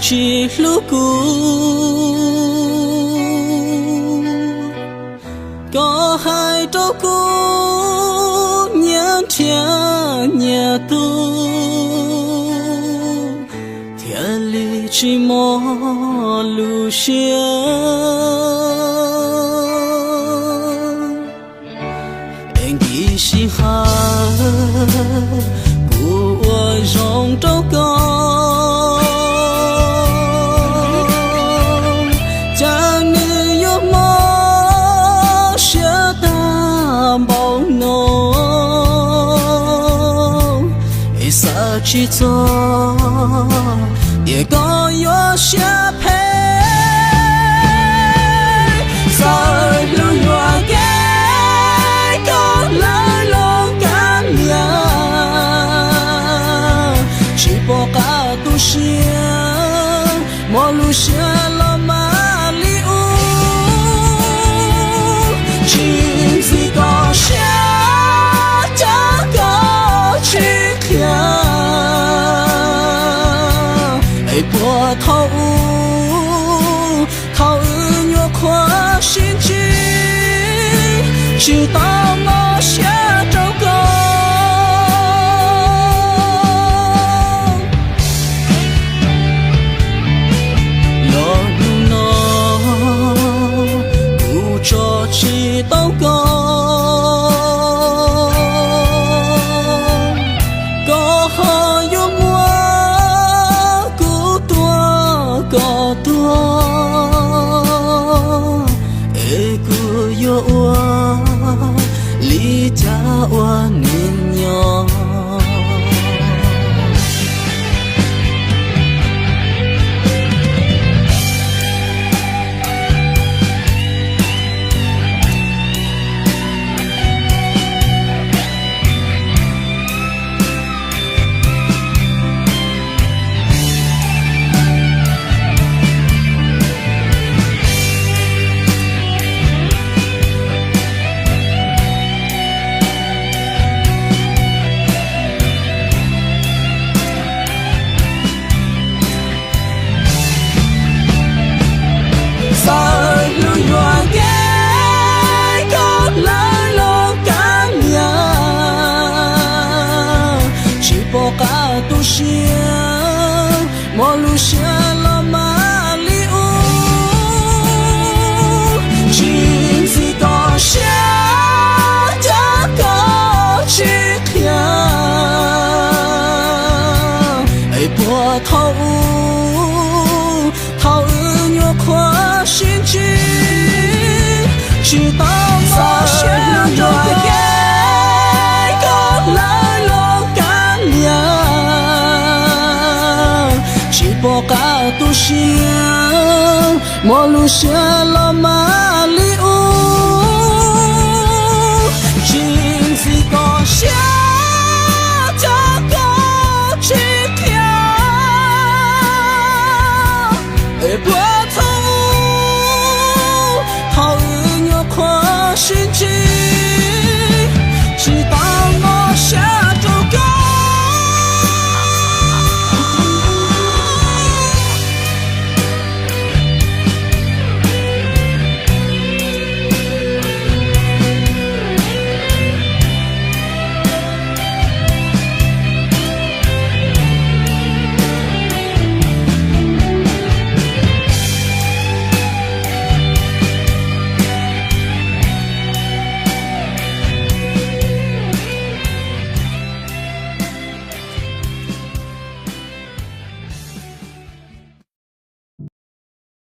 tsis hlub kuv. Koj hais rau kuv nyias nrhiav nyias tug, thiaj li tsis mob lub siab. Es nkim sij hawm kuv ua zoo rau koj, cas nws yuav mob siab tag npaum no. Es xav tsis txog tias koj yuav siab phem, txawm hlub yuam kev koj lawv los kab liam, tsis pom qab tu siab, mob lub siab los mas li ub. Tsis ntxim koj siab, cas koj tsis qhia, es puag thaum ub, thaum wb nyuam qhuav sib ntsib, tsis tau mob siab rau koj. Los hnub no kuv tso tsis tau koj, koj ho yuav muab kuv tua kom tuag, es kuv yuav ua li cas ua neeg nyob. Txawm hlub yuam kev koj lawv los kab liam, tsis pom qab tu siab, mob lub siab los mas li ub. Tsis ntxim koj siab, cas koj tsis qhia, es puag thaum ub, thaum wb nyuam qhuav sib ntsib, tsis tau mob siab rau kev koj lawv los kab liam, tsis pom qab tu siab, mob lub siab los mas